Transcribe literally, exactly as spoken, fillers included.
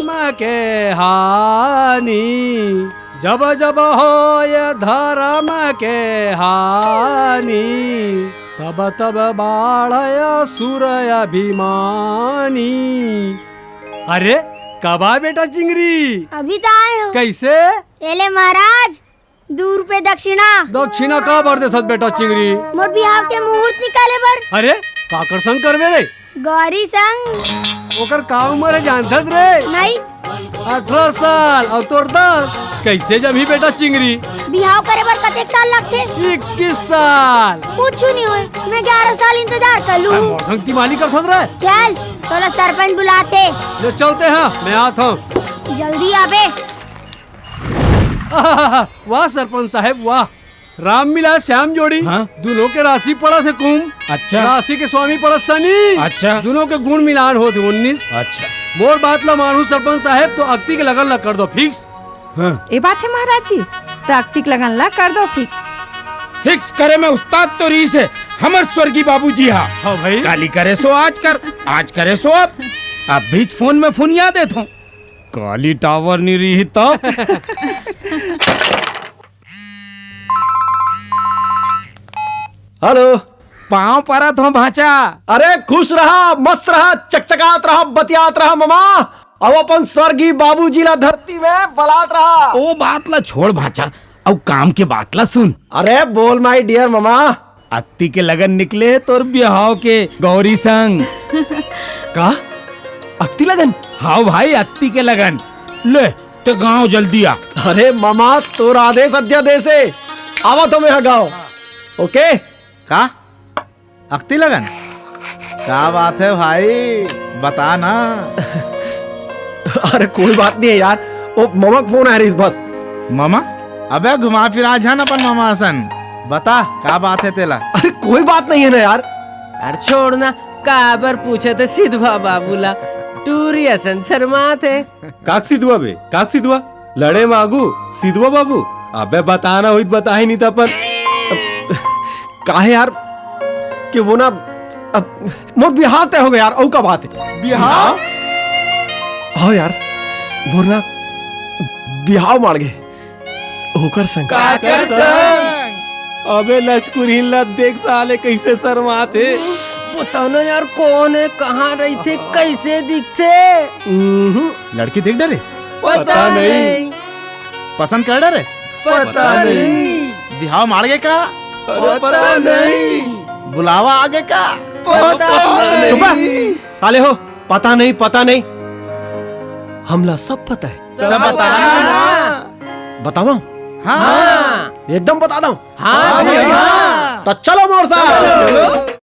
के हानि, जब जब होय धर्म के हानि, तब तब बाढ़य असुर अभिमानी। अरे, कब आय बेटा चिंगरी? अभी त आय हों। कइसे? ए ले महाराज, दू रुपये दक्षिणा। दक्षिणा काबर देथस बेटा चिंगरी? मोर बिहाव के मुहूर्त निकाले बर। अरे, काकर संग करबे रे? गौरी संग। ओकर का उमर हे जानथस रे? नहीं। अठारह साल अउ तोर दस। कइसे जमही बेटा चिंगरी? बिहाव करे बर कतेक साल लगथे? इक्कीस साल। कुछु नइ होय, मैं ग्यारह साल इंतजार कर लूं। अरे, मोर संग तिमाली करथस रे? चल, तोला सरपंच बुलाथे। ले चलते हैं, मैं आत हूँ। जल्दी आबे। आहा, वाह सरपंच साहेब, वाह। राम मिला श्याम जोड़ी, हाँ? दुनों के राशि पड़त हे कुंभ। अच्छा। राशि के स्वामी पड़त शनि। अच्छा। दुनों के गुण मिलान होत हे उन्नीस। अच्छा। मोर बात ला मानहू सरपंच साहेब, तो अक्ती के लगन ला कर दो fix। हाँ। ए बात हे महाराज जी, तो अक्ती के लगन ला कर दो fix। Fix करे में उस्ताद तो रहिस हे हमर स्वर्गीय बाबूजी हा। हाँ भाई। काली करे सो आज कर, आज करे सो अब। अभीच फोन में फुनिया देत हों। काली tower नइ रही तब। Hello। पाँव परत हों भांचा। अरे खुश रहा, मस्त रहा, चकचकात रहा, बतियात रहा ममा। अउ अपन स्वर्गीय बाबूजी ला धरती में बलात रहा। ओ बात ला छोड़ भांचा, अउ काम के बात ला सुन। अरे बोल my dear ममा। अक्ती के लगन निकले तोर बिहाव के गौरी संग। का? अक्ती लगन? हाँ भाई, अक्ती के लगन। ले, ते गाँव जल्दी आ। अरे ममा, तोर आदेश अध्यादेश हे। आवत हों मैं हा गाँव। OK? का? अक्ती लगन? का बात हे भाई? बता ना। अरे कोई बात नइ हे यार, ओ ममा के फोन आय रहिस बस। ममा? अबे घुमा फिरा झन अपन ममा असन। बता, का बात हे तेला? अरे कोई बात नइ हे ना यार। अरे छोड़ ना, काबर पूछत हे सिधवा बाबू ला? टूरी असन शर्मात हे। काक सिधवा बे, काक सिधवा? लड़े म आगू, सिधवा बाबू? अबे बताना होही त बताही नहीं त अपन। काहे यार, के वो ना, अब मोर बिहाव तय होगे यार, अउ का बात हे? बिहाव? हाँ यार, मोर ना बिहाव माड़गे। ओकर संग। काकर संग? अबे लचकुरहीन ला देख साले कइसे शर्मात हे। बता ना यार कोन हे, कहाँ रहिथे, कइसे दिखथे? उहुं। लड़की देख डरेस? पता नहीं। पसंद कर डरेस? पता नहीं। बिहाव माड़गे का? अरे पता नहीं। बुलावा आगे का? पता नहीं। चुप बे। साले हो, पता नहीं, पता नहीं। हमला सब पता हे। त बता ना। बतावं? हाँ। एकदम बता दंव। हाँ भैया। त चलो मोर साथ।